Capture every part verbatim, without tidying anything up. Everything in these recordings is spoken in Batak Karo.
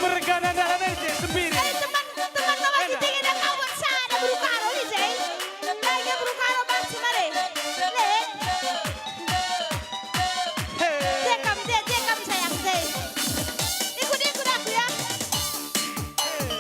Mergana dalan e je, sempiri. Eh, teman, teman, teman, enda. Kita ada kawan sada Beru Karo ni je. Kayaknya Beru Karo banci mare. Lek. Hei. Jekam, je, jekam sayang, je. Ikut, ikut aku ya. Hei.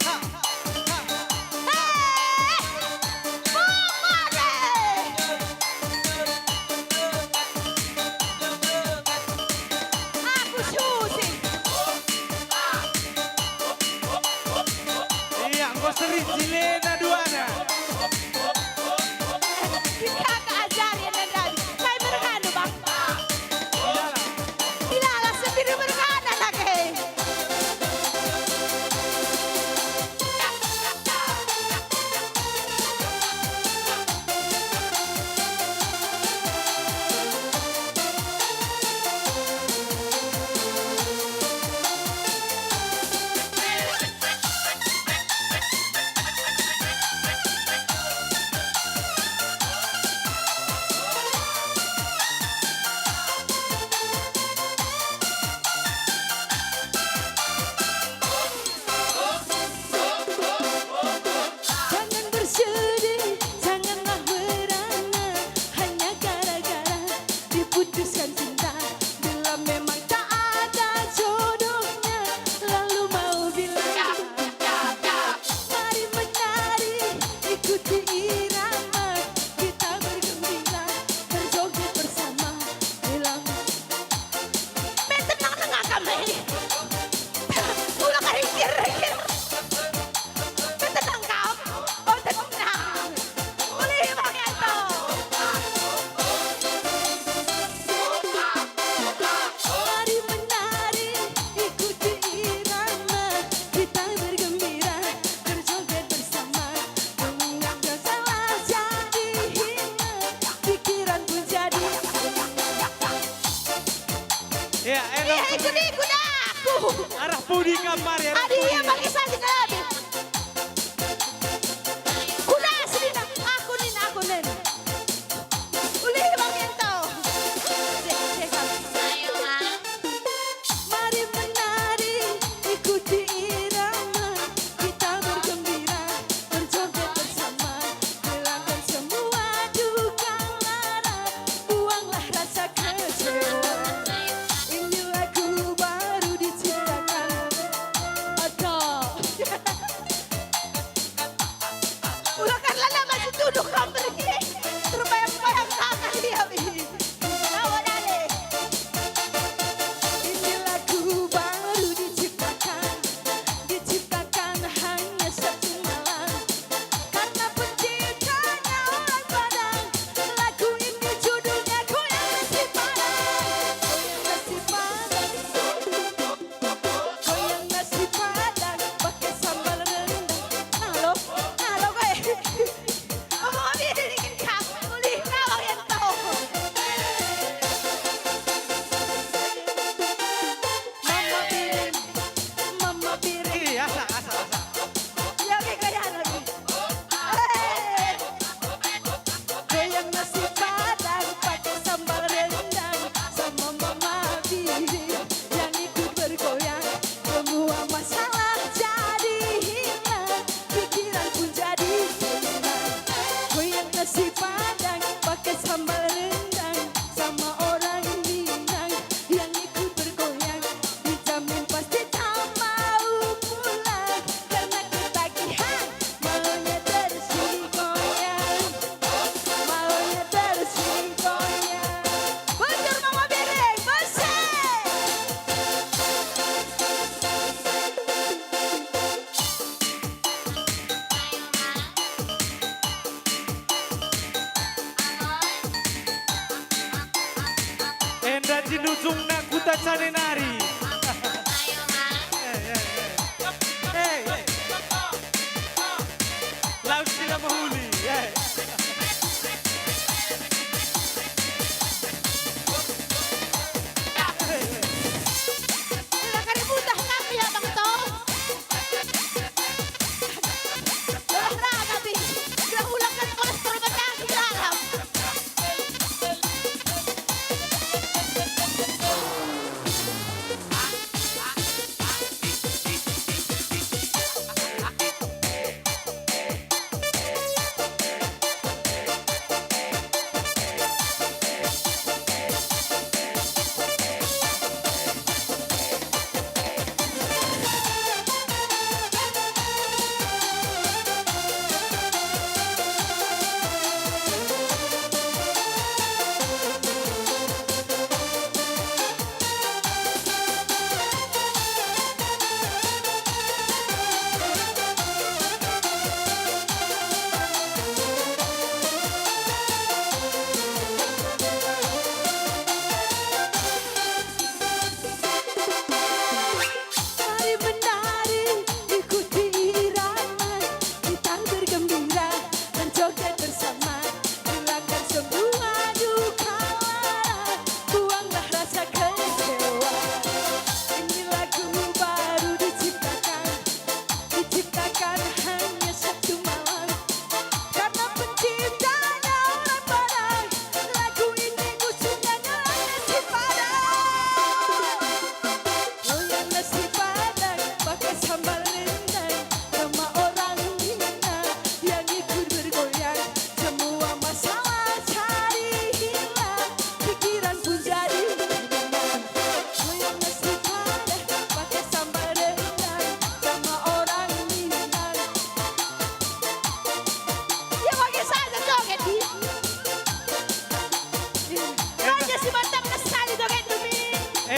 Ha, ha, ha. Hei. Mama deh. Aku susi. Ia, enggo seri cilena duana. Kita ke ajari enda ndai. Kai mergana, Bang? Iyalah. Iyalah, sendiri mergana lagi. Jangan bersedih, janganlah merana, hanya gara-gara diputuskan cinta. Bila memang tak ada jodohnya, lalu mau bilang, mari menari, ikuti irama, kita bergembira, berjoget bersama. Bilang, men tenang-tenang kam, hei. Ulah karingkir-ringkir. Men tenang kam. Oh, tenang. Ulih, Bang Yanto. Mari menari, ikuti irama, kita bergembira, berjoget bersama. Dunia salah jadi hilang, pikiran pun jadi tenang. Ya, enak. Iya, ikut-ikut aku. Arah pudi kam mari, arah pudi. Adi, iya, pakai salju nabi. Kuda sini, aku nin, aku nin. Ulih, Bang Yanto. Cek, cek, cek. Ayo, Bang. Mari menari, ikuti irama, kita bergembira, berjoget bersama, hilangkan semua duka lara, buanglah rasa kecewa. Ini lagu baru diciptakan. Atau Ulakan lala masih tuduh kau pergi. Terbayang-bayang kau kali ya, Bi. Kawan ale. Ini lagu baru diciptakan, diciptakan hanya satu malam. Karena penciptanya orang Padang, lagu ini judulnya Goyang Nasi Padang. Goyang Nasi Padang. Goyang nasi Padang pake sambal rendang. Nah lo, nah lo gue. Mama Biring, kak, ulih kau yang tahu. Mama Biring, Mama Biring. Iya, asa, asa, asa. Ya, oke, gaya lagi. Eh. Goyang nasi Padang pake sambal rendang sama Mama Biring yang ikut bergoyang. Semua masalah jadi hilang, pikiran pun jadi tenang. Goyang nasi Padang pake sambal rendang sama orang Minang yang ikut bergoyang. Dijamin pasti tak mau pulang karena ketagihan, maunya terus digoyang, maunya terus digoyang. Bujur Mama Biring, bersih. Enda jinujungna kuta cane nari. Eh, eh, eh. Eh, eh. Laus sila mehuli, eh. Ula kari butah kami ya, Bang, toh. Olahraga, Bi. Ula, ula kari kolesterol bendang di dalam.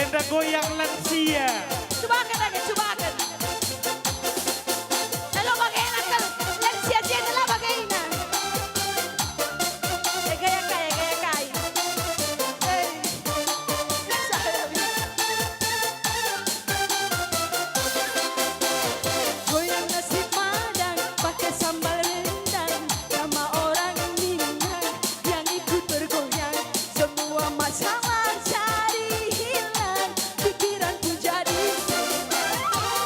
Enda goyang lansia. Cubaken age, cubaken. Elo bagena kal, lansia si enda la bagena. Eh, gaya kai, gaya kai. Eh, biasa. Goyang nasi Padang, pakai sambal rendang, sama orang Minang yang ikut bergoyang. Semua masalah jadi hilang, pikiranku jadi tenang.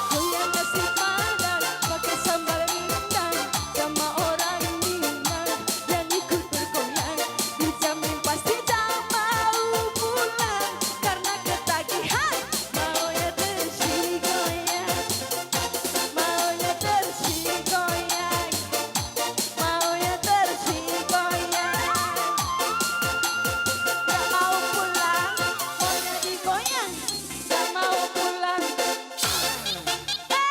Goyang nasi Padang, pakai sambal rendang, sama orang Minang yang ikut bergoyang. Dijamin pasti tak mau pulang karena ketagihan. Maunya terus digoyang, maunya terus digoyang, maunya terus digoyang. Tak mau pulang, maunya digoyang, tak mau pulang. Hei!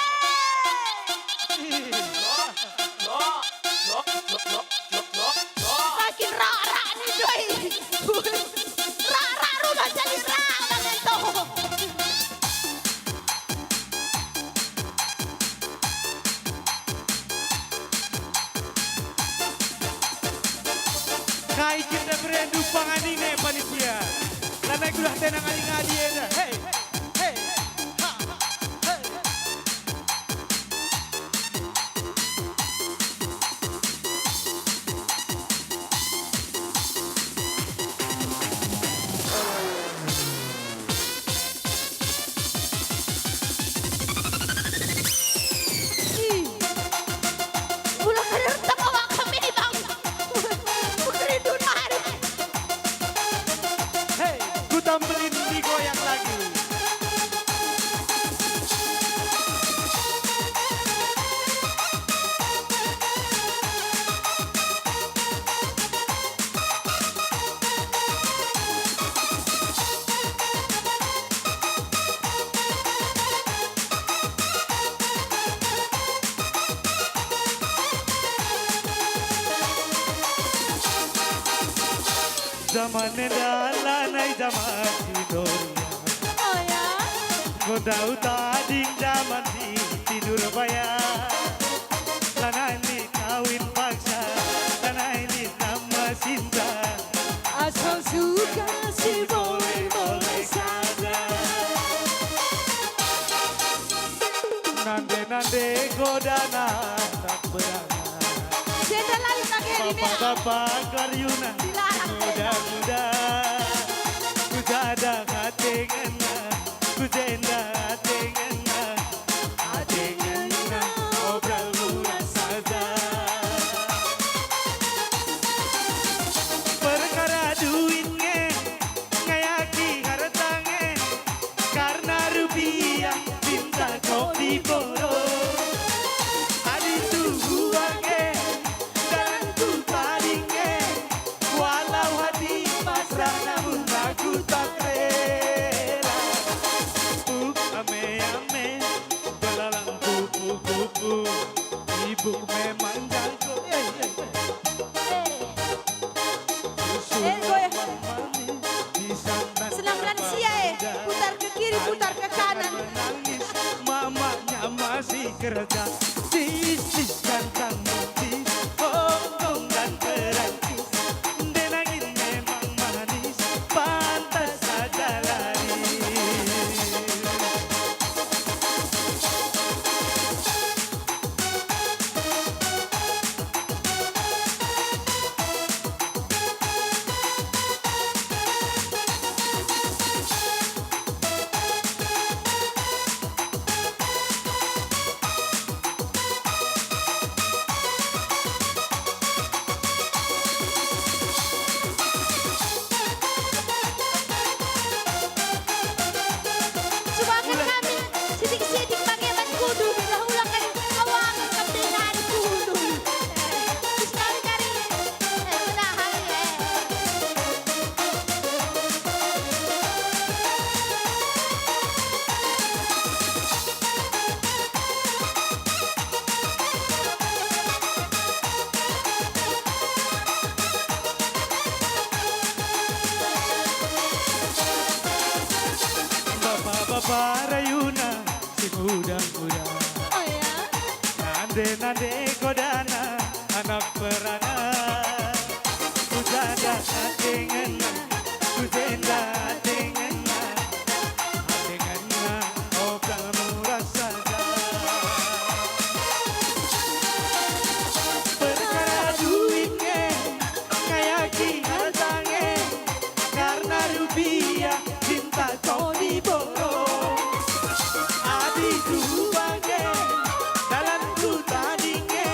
Makin rak-rak ni, doi. Rak-rak rumah jadi rak, rak ento. Kai kita berendu pangan ine, panitia? Lanai kudah tenang ngadi-ngadi enda. Hei, hei, ha, hei. Ih, mula kader tama waka me, Bang. Putri Dunari. Hei, Kuta Mbelin digoyang lagi. Zaman enda lanai zaman si nduria. Oh ya? Enggo ndauh tading zaman si tidur baya. Lanai lit kawin paksa, lanai lit nama sinta. Asal suka si boleh-boleh saja. Nande-nande godana anak beranak. Jenda lain lagi ini. Bapak-bapak karyuna. Dilarang. Muda-muda. Ku jada ate ngena. Ku jenda ate ngena. Ate ngena obral murah saja. Perkara duit nge, ngayaki harta nge, karena rupiah cinta kok diboro. Adi tuhu age, dalanku tading nge, walau hati pasrah namun aku tak rela. Uh, ame-ame, belalang kupu-kupu, ibuk memang jago. Eh, eh, eh. Eh, goyang. Senam lansia, eh. Putar ke kiri, putar ke kanan. Menangis, mamanya masih kerja. Tis, tis, kantang tis, Hongkong dan Perancis. Nde nangin memang manis, pantas saja laris. Parayuna si muda-muda. Oh ya? Nande-nande kodana anak perana. Kujada ate ngena, kujenda ate ngena, ate ngena, oh, kamu rasakan. Perkara duit nge, ngayaki harta nge, karena rupiah cinta kau diborong. Adi dua nge, dalanku tadi nge,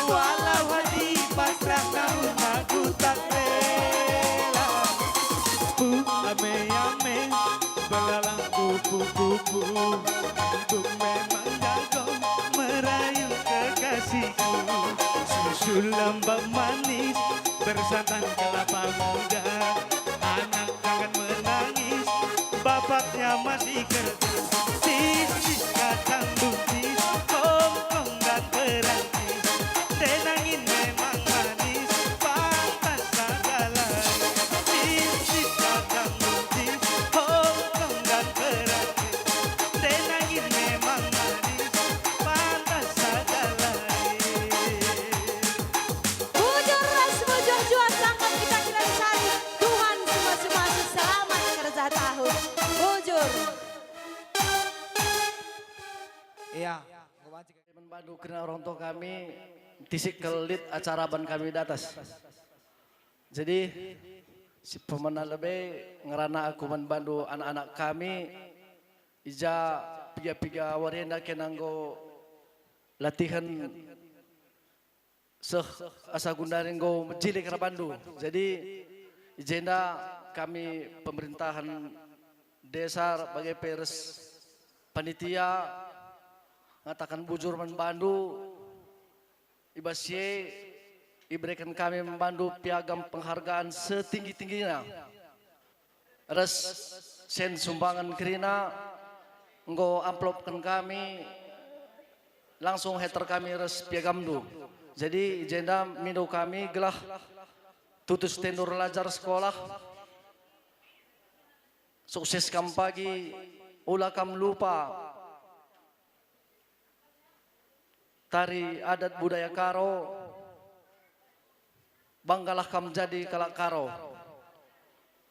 walau hati pasrah namun aku tak rela. Ku ame-ame, belalang kupu-kupu, ku memang jago merayu kekasihku. Susu lembab manis, bersantan kelapa muda, anak jangan menangis, bapaknya masih kerja. Bisnis kacang buncis, Hongkong dan Perancis, denangin memang manis, pantas saja lari. Bisnis kacang buncis, Hongkong dan Perancis, denangin memang manis, pantas saja lari. Bujur ras bujur juat sangkap kita kirim sari. Tuhan si masu-masu selamat kerja tahu. Bujur. Iya. Man bandu kerina orang tua kami, tisik kal lit acara ban kami datas. Jadi, si pemena lebe ngerana aku man bandu anak-anak kami, i ja piga-piga wari enda kena enggo latihen seh asa gundari enggo mejile kerabandu. Jadi, i jenda kami pemerintahan desa bage pe ras panitia ngataken bujur man bandu, i bas si e ibereken kami man bandu piagam penghargaan setinggi-tinggina. Ras sen sumbangan kerina enggo amplopken kami, langsung heter kami ras piagamndu. Jadi, i jenda mindo kami gelah tutus tendur lajar sekolah. Sukses kam pagi, ula kam lupa tari adat budaya Karo, banggalah kam jadi kalak Karo.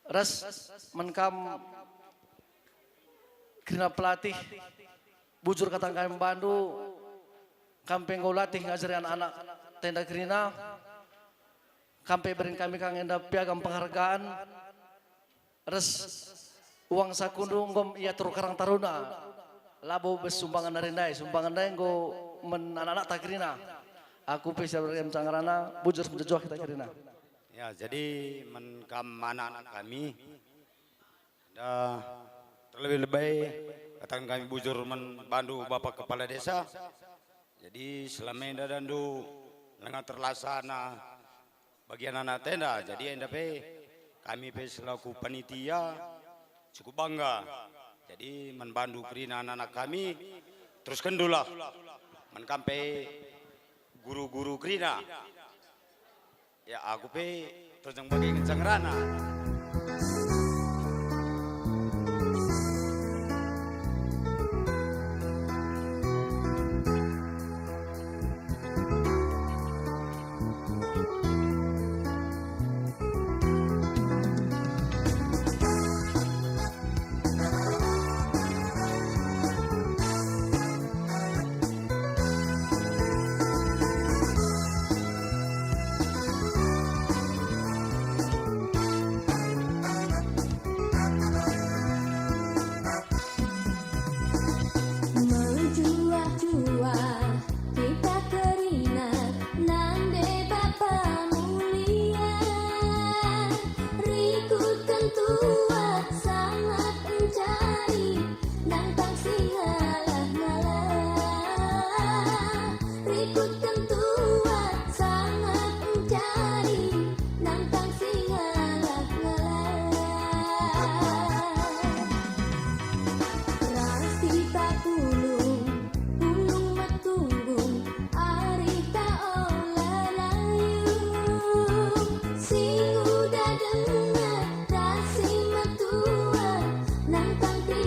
Ras man kam kerina pelatih, bujur kataken kami man bandu, kam pe enggo latih ngajari anak-anak tenda kerina, kam pe ibereken kami kang enda piagam penghargaan. Ras uang sakundu enggo iatur Karang Taruna. Labo bas sumbangan nari ndai, sumbangan ndai enggo man anak-anak ta kerina. Aku pe si Ibrahim Cangrana, bujur menjejuah kita kerina. Ya, jadi man kam anak-anak kami, enda terlebih-lebih kataken kami bujur man bandu Bapak Kepala Desa. Jadi selama enda dandu langa terlaksana bagian anak tenda. Jadi enda pe kami pe selaku panitia cukup bangga. Jadi man bandu kerina anak-anak kami, teruskenndulah. Man kam pe guru-guru kerina. Ya, aku pe terjeng bage ngenca ngerana.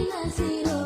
Nasiro